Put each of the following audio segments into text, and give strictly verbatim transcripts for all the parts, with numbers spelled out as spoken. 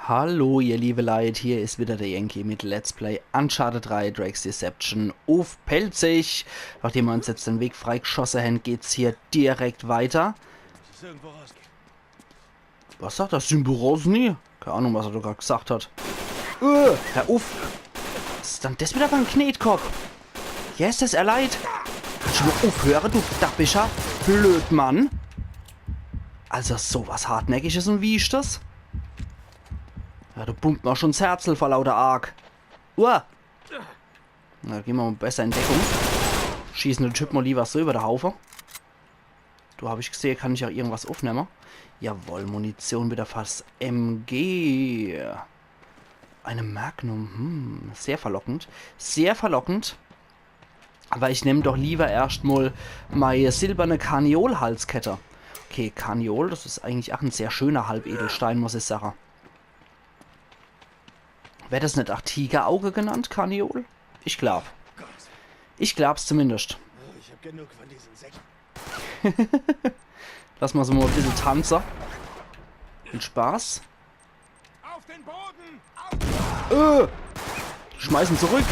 Hallo, ihr liebe Leit, hier is wieder der Yankee mit Let's Play Uncharted drei Drake's Deception uff Pälzisch. Nachdem mer uns jetzt den Weg freigeschosse hen, geht's hier direkt weiter. Ist irgendwo rausgegangen. Was sagt das Symborosny? Keine Ahnung, was er da grad gesagt hat. Äh, hör uff. Was is dann das wieder für en Knetkopp? Yes, das is er leid. Kannst du mal uffhöre, du dappischer Blödmann? Also so was Hartnäckiges un Wiestes. Ja, do pumpt mer schun s Herzl vor lauter Arg. Uah. Na, gehn mer mal besser in Deckung. Schießen den Typ mal lieber so über de Haufe. Do hab ich gesehen, kann ich auch irgendwas uffnemme. Jawohl, Munition wieder fürs M G. Eine Magnum, hm, sehr verlockend. Sehr verlockend. Aber ich nemm doch lieber erscht mal mei silberne Karneol-Halskette. Okay, Karneol, das is eigentlich auch en sehr schöner Halbedelstein, muss ich sage. Werd das net auch Tigerauge genannt, Karneol? Ich glaub. Ich glaub's zumindest. Ich hab genug von diesen Säcken. Lass mal so mal e bissel tanze. Viel Spaß. Auf den Boden! Äh! Die schmeißen zurück!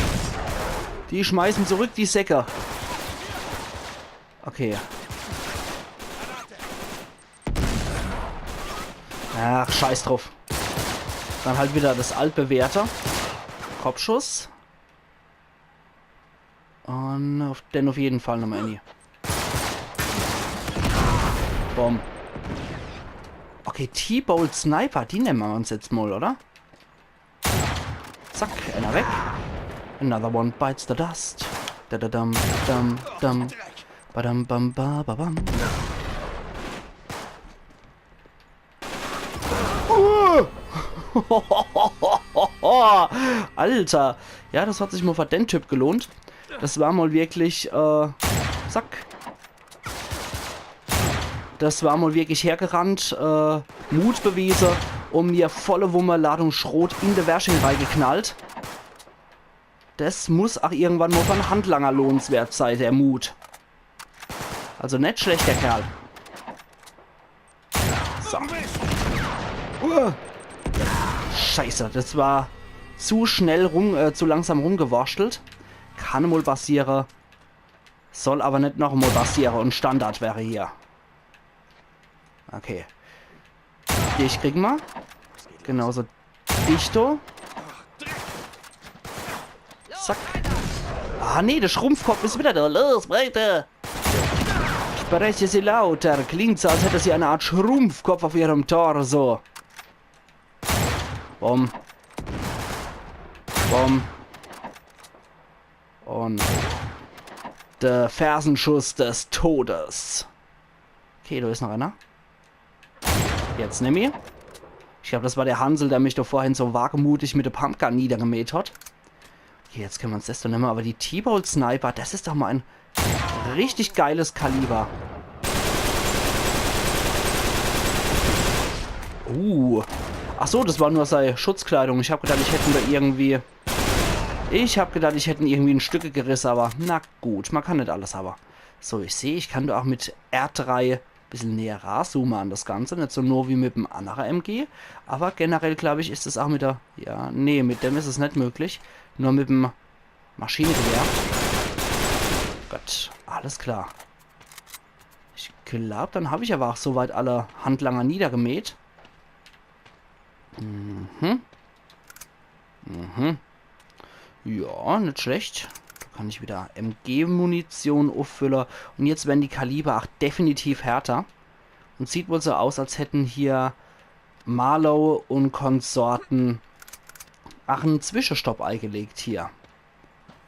Die schmeißen zurück, die Säcke. Okay. Ach, scheiß drauf. Dann halt wieder das altbewährte. Kopfschuss. Un uff den uff jeden Fall nochmal, Annie. Bumm. Okay, T-Bolt Sniper, die nemme mer uns jetzt mal, oder? Zack, einer weg. Another one bites the dust. Da da dam, dam, dam. Badam, bam, ba, ba, bam. Uh! Alter. Ja, das hat sich mal für den Typ gelohnt. Das war mal wirklich, äh, zack. Das war mal wirklich hergerannt, äh, Mut bewiese un mir volle Wumme Ladung Schrot in de Wersching reigeknallt. Das muss auch irgendwann mal für en Handlanger lohnenswert sei, der Mut. Also net schlecht, der Kerl. So. Uh. Scheiße, das war zu schnell rum, äh, zu langsam rumgewurschtelt. Kann mol passiere. Soll aber net noch mol passiere un Standard wäre hier. Okay. Dich kriegen mer. Genauso dich do. Zack. Ah, nee, der Schrumpfkopf is wieder da. Los, weiter. Spreche Sie lauter. Klingt so, als hätte sie eine Art Schrumpfkopf auf ihrem Torso. Bumm. Bumm. Un der Fersenschuss des Todes. Okay, da is noch einer. Jetzt nimm ihn. Ich glaub, das war der Hansel, der mich da vorhin so wagemutig mit der Pumpgun niedergemäht hat. Okay, jetzt können wir uns das doch nehmen, aber die T-Bolt Sniper, das ist doch mal ein richtig geiles Kaliber. Uh. Ach so, das war nur seine Schutzkleidung. Ich hab gedacht, ich hätte ihn da irgendwie, ich hab gedacht, ich hätte ihn irgendwie in Stücke gerissen, aber na gut, man kann nicht alles haben. So, ich sehe, ich kann da auch mit R drei bissel näher ranzoomen an das Ganze, nicht so nur wie mit dem anderen M G. Aber generell, glaub ich, ist es auch mit der, ja, nee, mit dem ist es nicht möglich. Nur mit dem Maschinengewehr. Gut, alles klar. Ich glaub, dann hab ich aber auch soweit alle Handlanger niedergemäht. Mhm. Mhm. Ja, nicht schlecht. Da kann ich wieder M G-Munition auffüllen. Und jetzt werden die Kaliber auch definitiv härter. Und sieht wohl so aus, als hätten hier Marlowe und Konsorten auch einen Zwischenstopp eingelegt hier.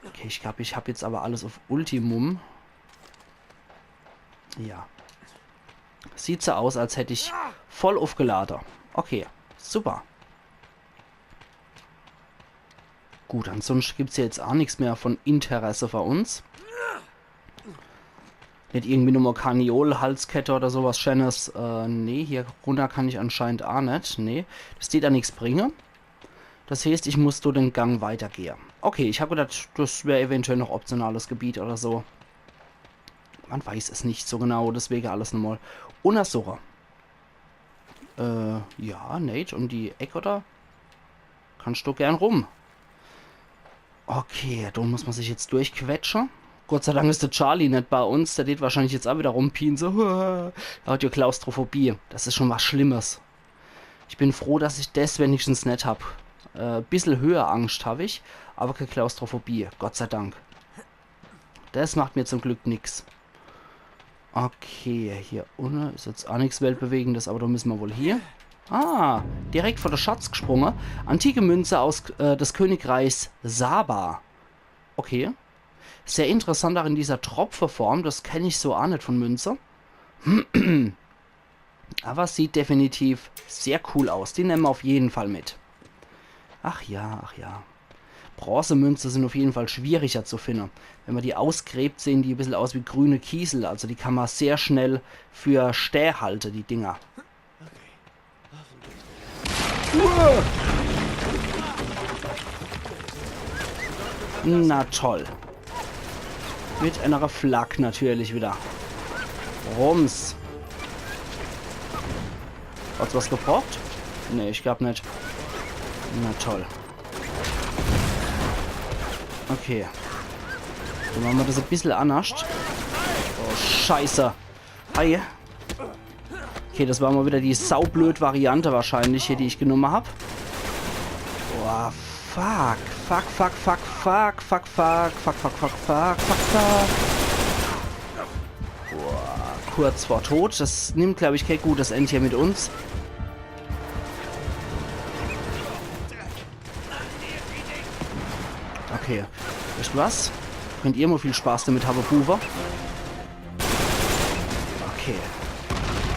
Okay, ich glaub, ich hab jetzt aber alles auf Ultimum. Ja. Sieht so aus, als hätt ich voll aufgeladen. Okay, super. Gut, ansonsten gibt's hier jetzt auch nichts mehr von Interesse für uns. Nicht irgendwie nochmal Karneol, Halskette oder sowas Schönes. Äh, nee, hier runter kann ich anscheinend auch nicht. Nee, das tät da nichts bringen. Das heißt, ich muss durch den Gang weitergehen. Okay, ich hab gedacht, das wär eventuell noch optionales Gebiet oder so. Man weiß es nicht so genau, deswegen alles nochmal untersuchen. Äh, ja, Nate, um die Eck, oder? Kannst du gern rum. Okay, do muss ma sich jetzt durchquetsche. Gott sei Dank is de Charlie net bei uns. Der tät wahrscheinlich jetzt ach wieder rumpiense. Er hat jo Klaustrophobie. Das is schon was Schlimmes. Ich bin froh, dass ich des wenigstens net hab. Äh, bissel Höheangscht hab ich, aber kee Klaustrophobie. Gott sei Dank. Das macht mir zum Glück nix. Okay, hier unne is jetzt ach nix Weltbewegendes, aber do müsse ma wohl hier. Ah, direkt vor de Schatz gesprunge. Antike Münze aus äh, des Königreichs Saba. Okay. Sehr interessant, ach in dieser Tropfeform. Das kenn ich so ach net von Münze. Aber sieht definitiv sehr cool aus. Die nemme ma auf jeden Fall mit. Ach ja, ach ja. Bronzemünze sin auf jeden Fall schwieriger zu finne. Wenn ma die ausgräbt, sehen die bissel aus wie grüne Kiesel. Also die kann ma sehr schnell für Stää halte, die Dinger. Na toll. Mit einer Flak natürlich wieder. Rums. Hat's was gebracht? Nee, ich glaub net. Na toll. Okay. Dann mache ma das e bissel annerscht. Oh, Scheiße. Hi. Okay, das war mal wieder die saublöd Variante wahrscheinlich hier, die ich genumme hab. Boah, fuck. Fuck, fuck, fuck, fuck. Boah, kurz vor Tod. Das nimmt, glaub ich, kee gutes End hier mit uns. Okay. Wisst ihr was? Könnt ihr mal viel Spaß damit habe, Buwe. Okay.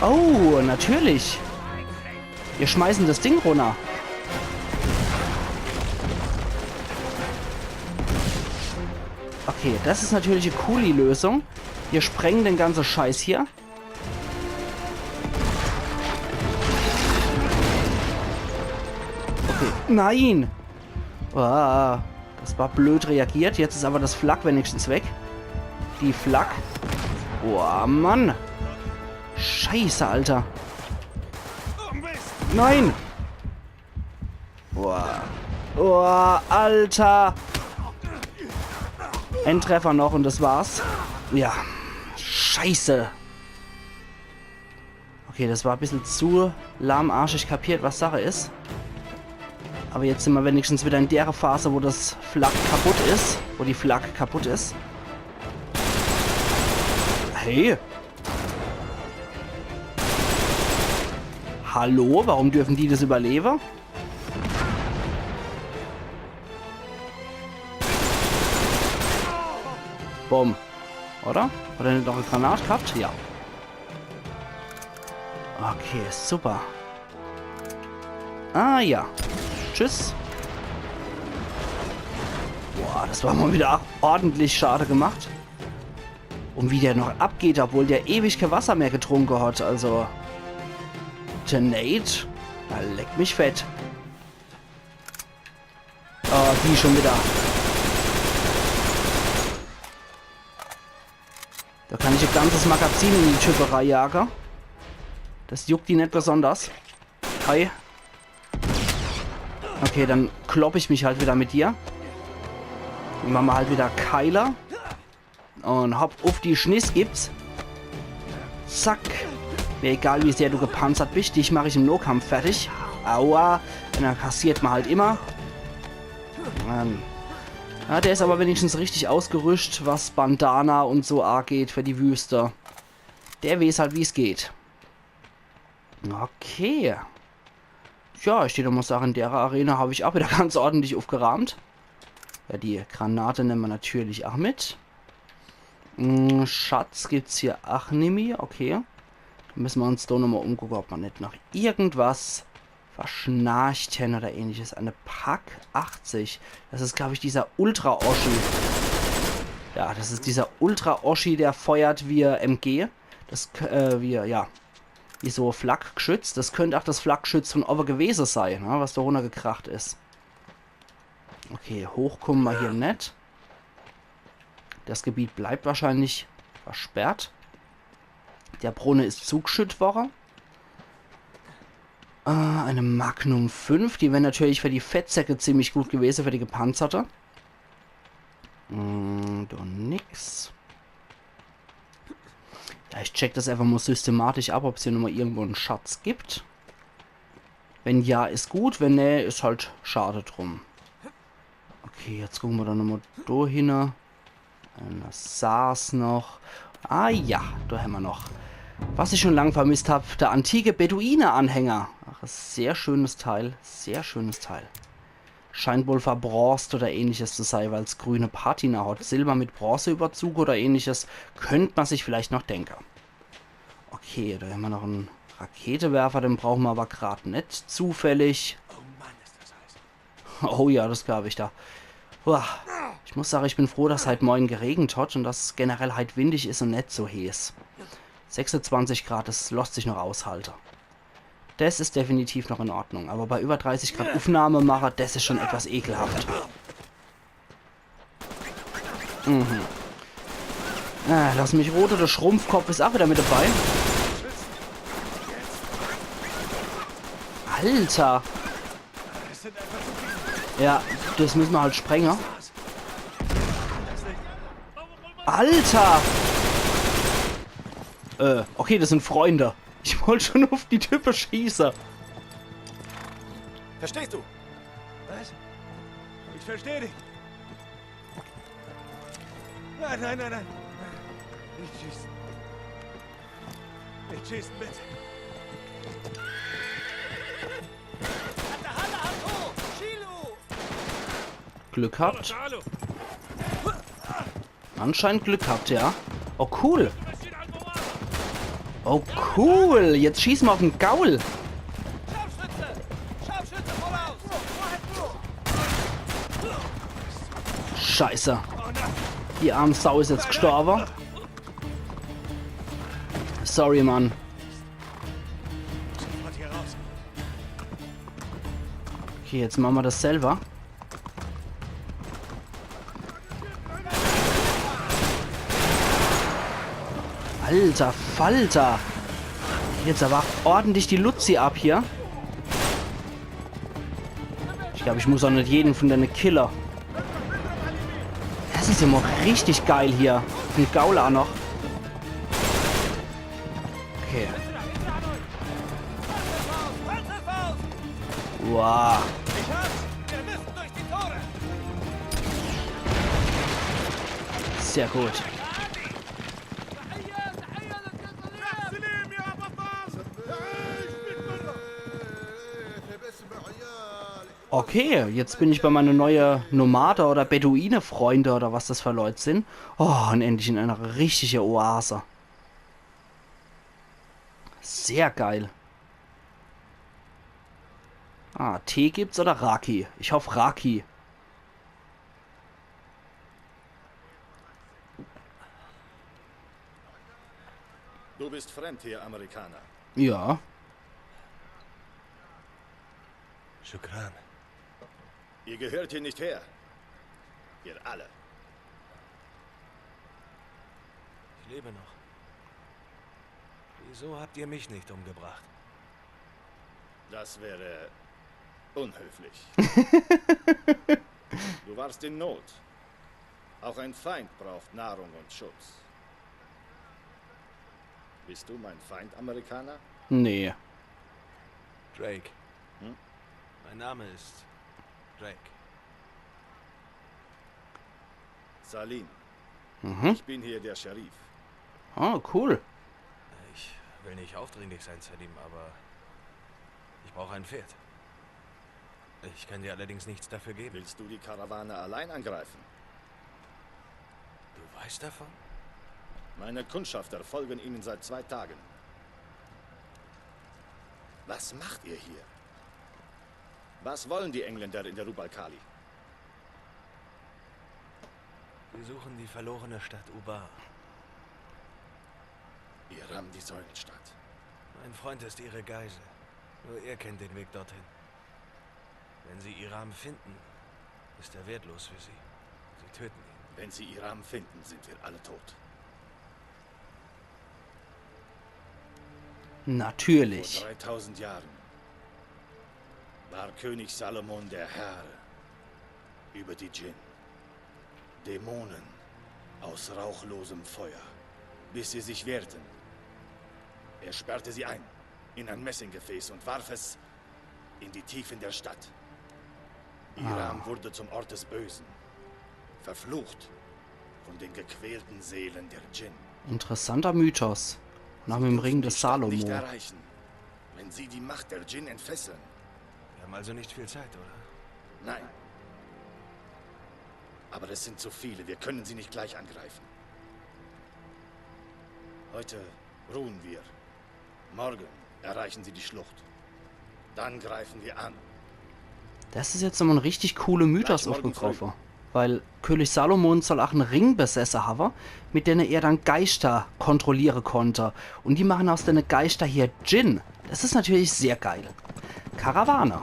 Oh, natürlich. Wir schmeißen das Ding runter. Okay, das is natürlich e coole Lösung. Wir sprengen den ganze Scheiß hier. Okay. Nein! Ah, das war blöd reagiert. Jetzt is aber das Flak wenigstens weg. Die Flak. Boah, Mann. Scheiße, Alter. Nein! Boah. Boah, Alter. Ein Treffer noch und das war's. Ja. Scheiße. Okay, das war e bissel zu lahmarschig kapiert, was Sache is. Aber jetzt sin ma wenigstens wieder in dere Phase, wo das Flak kaputt is. Wo die Flak kaputt is. Hey. Hallo, warum dürfen die das überlebe? Bumm. Oder? Hat er net noch e Granat gehabt? Ja. Okay, super. Ah ja. Tschüss. Boah, das war mal wieder ordentlich Schade gemacht. Und wie der noch abgeht, obwohl der ewig kee Wasser mehr getrunke hat. Also, de Nate, da leck mich fett. Ah, die schon wieder. Da kann ich e ganzes Magazin in die Type reinjage. Das juckt die net besonders. Hi. Okay, dann klopp ich mich halt wieder mit dir. Dann mache ma halt wieder Keiler. Und hopp, uff die Schniss gibt's. Zack. Mir egal, wie sehr du gepanzert bist, dich mach ich im Nohkampf fertig. Aua. Einer kassiert ma halt immer. Ähm. Ja, der is aber wenigstens richtig ausgerüscht, was Bandana und so ageht für die Wüste. Der weeß halt, wie's geht. Okay. Ja, ich dät mal sage, in dere Arena hab ich auch wieder ganz ordentlich uffgeraamt. Ja, die Granate nemme ma natürlich auch mit. Hm, Schatz gibt's hier auch nimmi, okay. Dann müsse ma uns do nochmal umgucke, ob ma net noch irgendwas verschnarcht hen oder ähnliches. Eine Pak achtzig. Das is, glaub ich, dieser Ultra-Oschi. Ja, das is dieser Ultra-Oschi, der feuert wie M G. Das, k- äh, wie, ja. Wie so Flakgeschütz. Das könnt auch das Flakgeschütz von owwe gewese sei, ne? Was do runnergekracht is. Okay, hoch kumme ma hier net. Das Gebiet bleibt wahrscheinlich versperrt. Der Brunne is zugeschütt worre. Äh, eine Magnum fünf, die wär natürlich für die Fettsäcke ziemlich gut gewese, für die gepanzerte. Mm, do nix. Ja, ich check das einfach mal systematisch ab, ob's hier nochmal irgendwo en Schatz gibt. Wenn ja, is gut, wenn nee, is halt schade drum. Okay, jetzt gucke mer dann nochmal do hinne. Äh, das saß noch. Ah ja, do hämmer noch. Was ich schon lang vermisst hab, der antike Beduine-Anhänger. Ach, sehr schönes Teil, sehr schönes Teil. Scheint wohl verbronzt oder ähnliches zu sei, weil's grüne Patina hat. Silber mit Bronzeüberzug oder ähnliches könnt mer sich vielleicht noch denke. Okay, do hämmer noch en Raketewerfer, den brauche mer aber grad net zufällig. Oh Mann, is das heiß. Oh ja, das glaab ich da. Uah. Ich muss sage, ich bin froh, dass heit Moin geregent hat und dass es generell heit windig is und net so heeß. Sechsundzwanzig Grad, das losst sich noch aushalte. Das is definitiv noch in Ordnung, aber bei über dreißig Grad Uffnahme mache, das is schon etwas ekelhaft. Mhm. Ah, lass mich rote, der Schrumpfkopf is auch wieder mit dabei. Alter! Ja, das müsse mer halt sprenge. Alter! Äh, okay, das sind Freunde. Ich wollt schon auf die Type schieße. Verstehst du? Was? Ich verstehe dich. Nein, nein, nein, nein. Nicht schießen. Nicht schießen, bitte. Glück gehabt. Anscheinend Glück gehabt, ja. Oh, cool. Oh, cool. Jetzt schieße mer auf den Gaul. Scheiße. Die arme Sau is jetzt gestorbe. Sorry, Mann. Okay, jetzt mache mer das selber. Alter Falter. Jetzt aber ordentlich die Luzi ab hier. Ich glaab, ich muss auch net jeden von denne kille. Das is ja mal richtig geil hier. Ein Gaul auch noch. Okay. Wow. Sehr gut. Okay, jetzt bin ich bei meine neue Nomade oder Beduine-Freunde oder was das für Leut sin. Oh, und endlich in einer richtige Oase. Sehr geil. Ah, Tee gibt's oder Raki? Ich hoff Raki. Du bist fremd hier, Amerikaner. Ja. Shukran. Ihr gehört hier nicht her. Ihr alle. Ich lebe noch. Wieso habt ihr mich nicht umgebracht? Das wäre unhöflich. Du warst in Not. Auch ein Feind braucht Nahrung und Schutz. Bist du mein Feind, Amerikaner? Nee. Drake. Hm? Mein Name ist Drake. Salim. Mhm. Ich bin hier der Sheriff. Oh, cool. Ich will nicht aufdringlich sein, Salim, aber ich brauche ein Pferd. Ich kann dir allerdings nichts dafür geben. Willst du die Karawane allein angreifen? Du weißt davon? Meine Kundschafter folgen ihnen seit zwei Tagen. Was macht ihr hier? Was wollen die Engländer in der Rub al-Khali? Wir suchen die verlorene Stadt Ubar. Iram, die Säulenstadt. Mein Freund ist ihre Geisel. Nur er kennt den Weg dorthin. Wenn sie Iram finden, ist er wertlos für sie. Sie töten ihn. Wenn sie Iram finden, sind wir alle tot. Natürlich. Vor dreitausend Jahren War König Salomon der Herr über die Djinn, Dämonen aus rauchlosem Feuer, bis sie sich wehrten. Er sperrte sie ein in ein Messinggefäß und warf es in die Tiefen der Stadt. Iram wurde zum Ort des Bösen, verflucht von den gequälten Seelen der Djinn. Interessanter Mythos. Nach dem Ring des Salomo. Nicht erreichen, wenn sie die Macht der Djinn entfesseln. Wir haben also nicht viel Zeit, oder? Nein. Aber es sind zu viele. Wir können sie nicht gleich angreifen. Heute ruhen wir. Morgen erreichen sie die Schlucht. Dann greifen wir an. Das is jetzt nochmal en richtig coole Mythos aufgegroffe. Weil König Salomon soll ach en Ring besesse hawe, mit denne er dann Geischter kontrolliere konnte. Un die machen aus denne Geischter hier Djinn. Das is natürlich sehr geil. Karawane.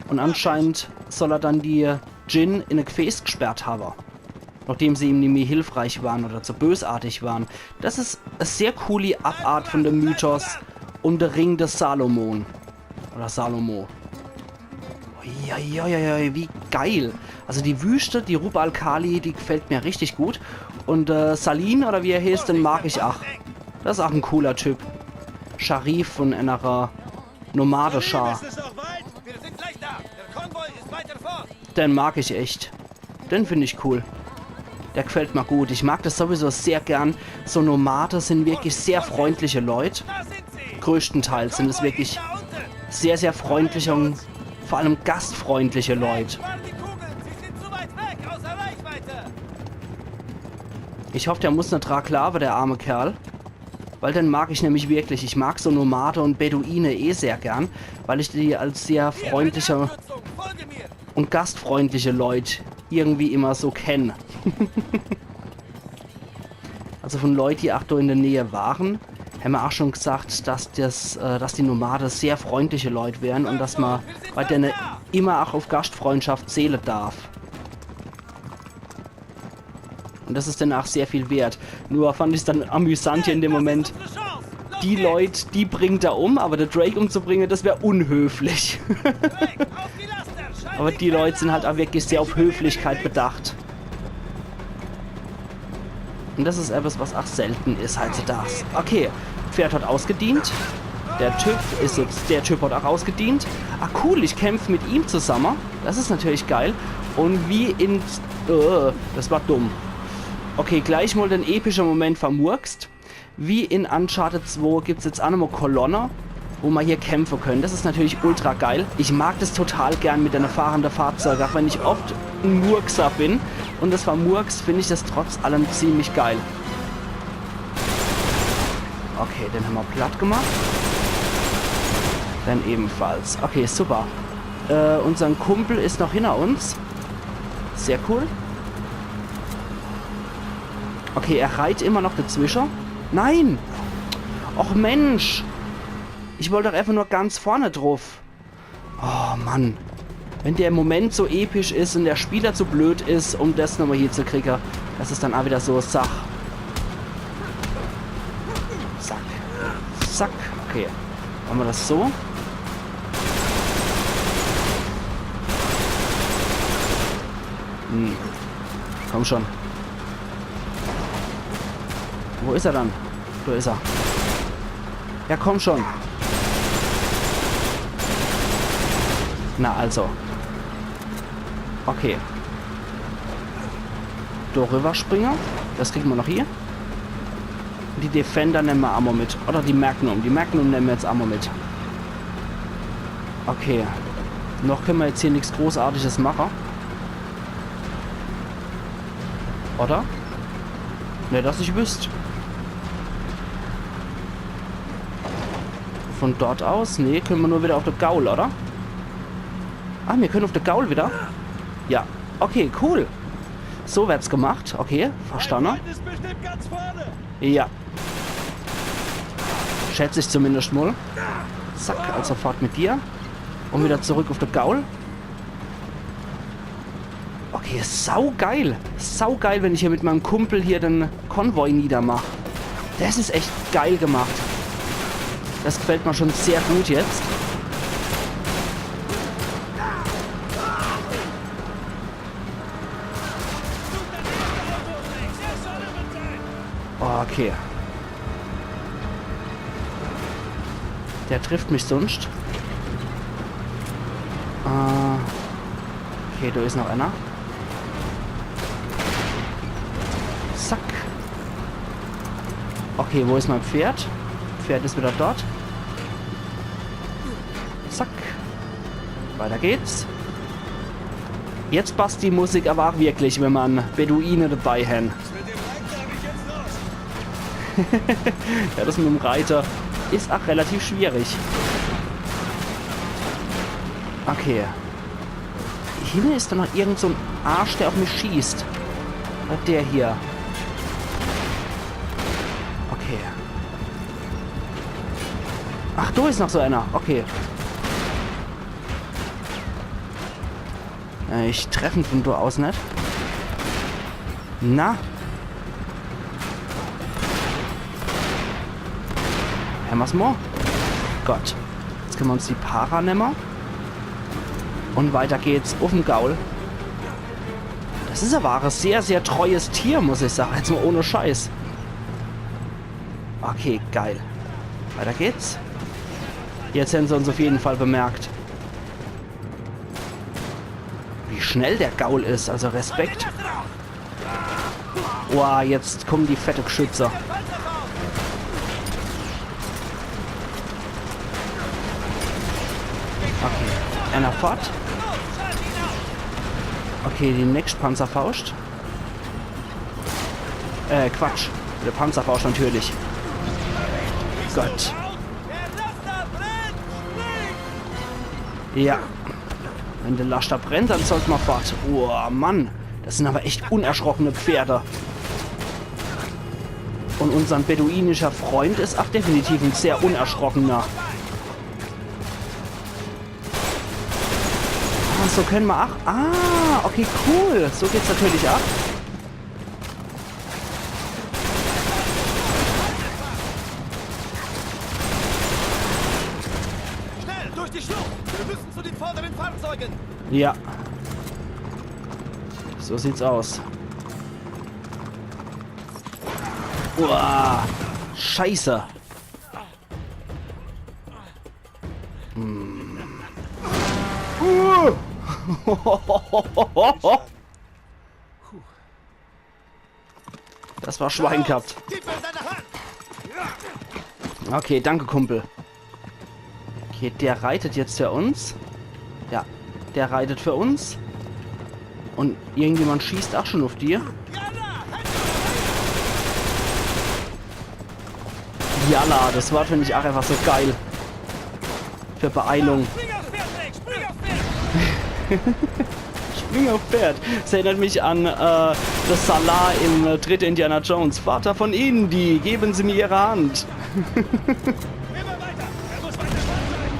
Un anscheinend soll er dann die Djinn in e Gefäß gesperrt hawe, nachdem se ihm nimmi hilfreich waren oder zu bösartig waren. Das is e sehr cooli Abart von dem Mythos um de Ring des Salomon. Oder Salomo. Uiuiuiui, wie geil. Also die Wüste, die Rub al-Khali, die gefällt mir richtig gut. Un äh, Salin, oder wie er heißt, den mag ich ach. Das is ach en cooler Typ. Scharif von enere Nomadeschar. Den mag ich echt. Den find ich cool. Der gefällt mir gut. Ich mag das sowieso sehr gern. So Nomade sind wirklich sehr freundliche Leut. Größtenteils sind es wirklich sehr, sehr freundliche und vor allem gastfreundliche Leut. Ich hoff, der muss net dra glaawe, der arme Kerl. Weil den mag ich nämlich wirklich. Ich mag so Nomade und Beduine eh sehr gern, weil ich die als sehr freundliche und gastfreundliche Leut irgendwie immer so kenn. Also von Leut, die ach do in der Nähe waren, hämmer ach schon gesagt, dass, das, äh, dass die Nomade sehr freundliche Leut wären und dass ma bei denne immer ach auf Gastfreundschaft zähle darf. Und das is dann ach sehr viel wert. Nur fand ich's dann amüsant hier in dem Moment. Die Leut, die bringt er um, aber der Drake umzubringe, das wär unhöflich. Aber die Leut sind halt ach wirklich sehr auf Höflichkeit bedacht. Und das is etwas, was ach selten is heutzutage. Okay, Pferd hat ausgedient. Der Typ is jetzt, der Typ hat ach ausgedient. Ah cool, ich kämpf mit ihm zusammen. Das is natürlich geil. Und wie in... Äh, das war dumm. Okay, gleich mal den epische Moment vermurkst. Wie in Uncharted zwei gibt's jetzt ach nochmal Kolonne, wo ma hier kämpfe können. Das is natürlich ultra geil. Ich mag das total gern mit denne fahrende Fahrzeuge, ach wenn ich oft en Murkser bin. Und das war Murks, find ich das trotz allem ziemlich geil. Okay, den hämmer platt gemacht. Den ebenfalls. Okay, super. Äh, unsern Kumpel is noch hinter uns. Sehr cool. Okay, er reit immer noch dazwische. Nein! Och Mensch! Ich wollt doch einfach nur ganz vorne druff. Oh Mann. Wenn der Moment so episch is und der Spieler zu blöd is, um das nochmal hier zu kriege, das is dann ach wieder so Sach. Zack. Zack. Okay. Mache ma das so. Hm. Komm schon. Wo is er dann? Do is er. Ja, komm schon. Na also. Okay. Do rüber springe. Das kriege ma noch hier. Die Defender nemme ma ach mo mit. Oder die Magnum. Die Magnum nemme ma jetzt ach mo mit. Okay. Noch könne ma jetzt hier nix Großartiges mache. Oder? Ne, dass ich wüsst. Von dort aus? Nee, könne ma nur wieder auf de Gaul, oder? Ah, mir könne auf de Gaul wieder? Ja. Okay, cool. So werd's gemacht. Okay, verstanne. Feind is bestimmt ganz vorne. Ja. Schätz ich zumindest mol. Zack, also fort mit dir. Und wieder zurück auf de Gaul. Okay, saugeil. Saugeil, wenn ich hier mit meinem Kumpel hier den Konvoi niedermach. Das is echt geil gemacht. Das gefällt mir schon sehr gut jetzt. Okay. Der trifft mich sunscht. Äh, okay, do is noch einer. Zack. Okay, wo is mein Pferd? Pferd is wieder dort. Zack. Weiter geht's. Jetzt passt die Musik aber auch wirklich, wenn man Beduine dabei hen. Ja, das mit dem Reiter is auch relativ schwierig. Okay. Hinne is doch noch irgend so en Arsch, der auf mich schießt. Was der hier? Okay. Ach, do is noch so einer. Okay. Äh, ich treff en von do aus net. Na? Hämmer's mo? Gott. Jetzt könne mer uns die Para nemme. Und weiter geht's. Uff em Gaul. Das is aber auch e sehr, sehr treues Tier, muss ich sagen. Jetzt mo ohne Scheiß. Okay, geil. Weiter geht's. Jetzt hen se uns auf jeden Fall bemerkt. Wie schnell der Gaul is, also Respekt. Boah, jetzt kommen die fette Geschütze. Okay, einer fort. Okay, die nächst Panzerfaust. Äh, Quatsch. Der Panzerfaust natürlich. Gott. Ja. Wenn de Laster brennt, dann sollt mer fort. Oh Mann, das sind aber echt unerschrockene Pferde. Und unsern beduinischer Freund is auch definitiv en sehr unerschrockener. Ah, so könne mer auch. Ah, okay, cool. So geht's natürlich auch. Schnell, durch die Schlucht! Wir müssen zu den vorderen Fahrzeugen! Ja. So sieht's aus. Uah, Scheiße. Hm. Uh. Das war Schwein gehabt. Gib mir deine Hand! Okay, danke, Kumpel. Okay, der reitet jetzt für uns. Ja, der reitet für uns. Und irgendjemand schießt auch schon auf die. Jalla, das Wort finde ich auch einfach so geil. Für Beeilung. Spring auf Pferd, Rick! Spring auf Pferd! Spring auf Pferd. Das erinnert mich an, äh, das Salah in, äh, dritte Indiana Jones. Vater von Indy, geben Sie mir Ihre Hand. Immer weiter! Er muss weiter vorn sein!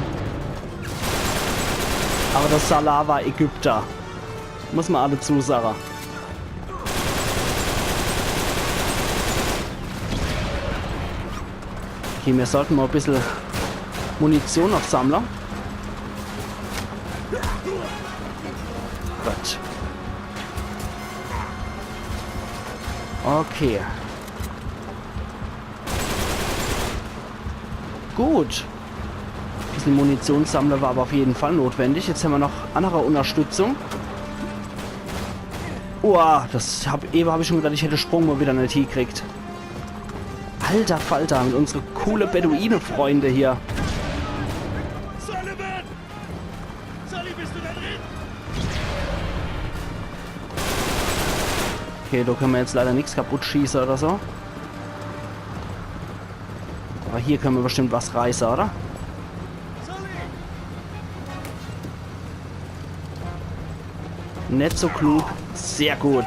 Aber das Salah war Ägypter. Muss man alle zusage. Okay, mir sollte mo e bissel Munition noch sammle. Gut. Okay. Gut. Bissel Munition sammle war aber auf jeden Fall notwendig. Jetzt hämmer noch annere Unterstützung. Uah, das hab, ewe hab ich schon gedacht, ich hätt de Sprung mo wieder net hiekriegt. Alter Falter, mit unsere coole Beduine-Freunde hier. Sullivan! Sully, bist du da drin? Okay, do könne mer jetzt leider nix kaputt schieße oder so. Aber hier könne mer bestimmt was reiße, oder? Net so klug. Sehr gut.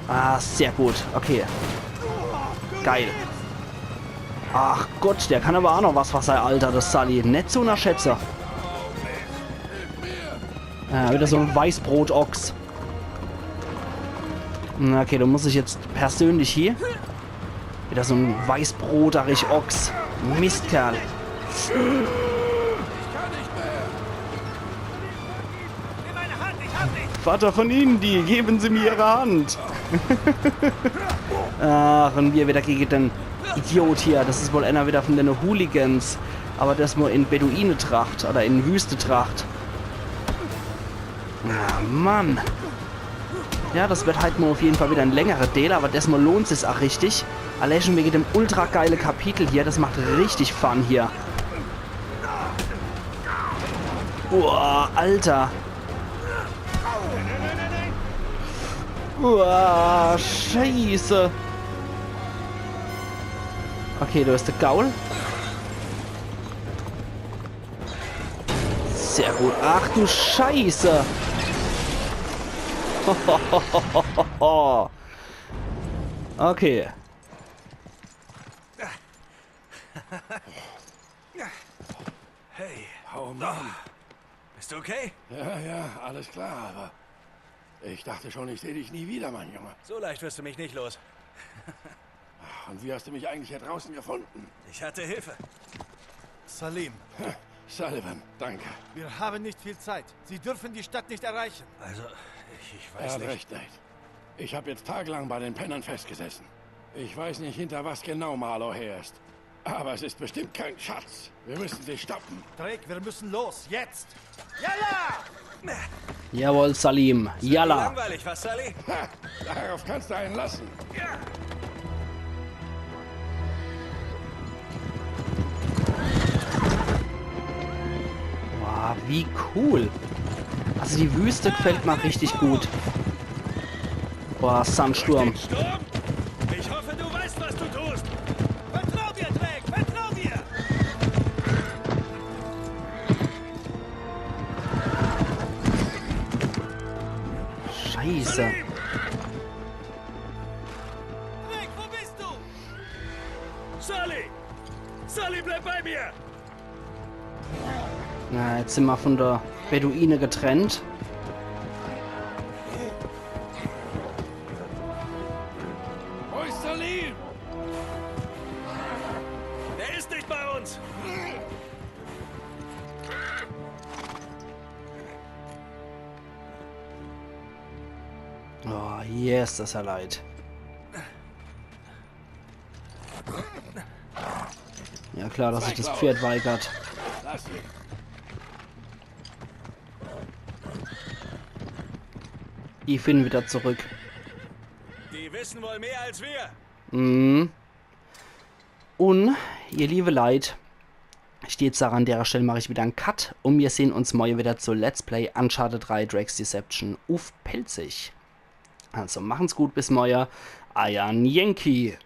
Ah, sehr gut. Okay. Geil. Ach Gott, der kann aber auch noch was, was sei Alter, das Sully. Net zu unterschätze. Ah, wieder so en Weißbrot-Ochs. Na, okay, do muss ich jetzt persönlich hier. Wieder so en Weißbroterich-Ochs. Mistkerl. Vater von Indy, geben Sie mir Ihre Hand. Ach, un mir wieder gege den Idiot hier. Das is wohl ener wieder von dene Hooligans. Aber des mol in Beduinetracht oder in Wüstetracht. Ah, Mann. Ja, das wird halt mol auf jeden Fall wieder en längere Deel, aber des mol lohnt sich's ach richtig. Allee schon wege dem ultra geile Kapitel hier, das macht richtig Fun hier. Boah, Alter. Boah, Scheiße. Okay, do is de Gaul. Sehr gut. Ach du Scheiße. Okay. Hey, oh Mann. Bist du okay? Ja, ja, alles klar, aber ich dachte schon, ich sehe dich nie wieder, mein Junge. So leicht wirst du mich nicht los. Und wie hast du mich eigentlich hier draußen gefunden? Ich hatte Hilfe. Salim, Sullivan, danke. Wir haben nicht viel Zeit. Sie dürfen die Stadt nicht erreichen. Also, ich, ich Er weiß hat nicht. recht, Nate. Ich habe jetzt tagelang bei den Pennern festgesessen. Ich weiß nicht, hinter was genau Marlowe her ist. Aber es ist bestimmt kein Schatz. Wir müssen sie stoppen. Drake, wir müssen los. Jetzt. Yalla! Jawohl, Salim. Yalla. Langweilig, was, Sully? Ha, darauf kannst du einen lassen. Boah, wie cool. Also die Wüste gefällt mir richtig gut. Boah, Sandsturm. Den Sturm? Ich hoffe, du weißt, was du tust. Vertrau dir, Drake, vertrau dir! Scheiße. Drake, wo bist du? Sully! Sully, bleib bei mir! Na, jetzt sin mer von der Beduine getrennt. Wo ist Salim? Er ist nicht bei uns! Oh, yes, das is ja leid. Ja klar, dass sich das Pferd weigert. Lass mich. Ich bin wieder zurück. Die wissen wohl mehr als wir. Mhm. Un, ihr liebe Leit, ich jetzt sag, an derer Stell mach ich wieder en Cut un mir sehn uns morje wieder zu Let's Play Uncharted drei Drake's Deception uff Pälzisch. Also machen's gut, bis morje. Eier Yankee.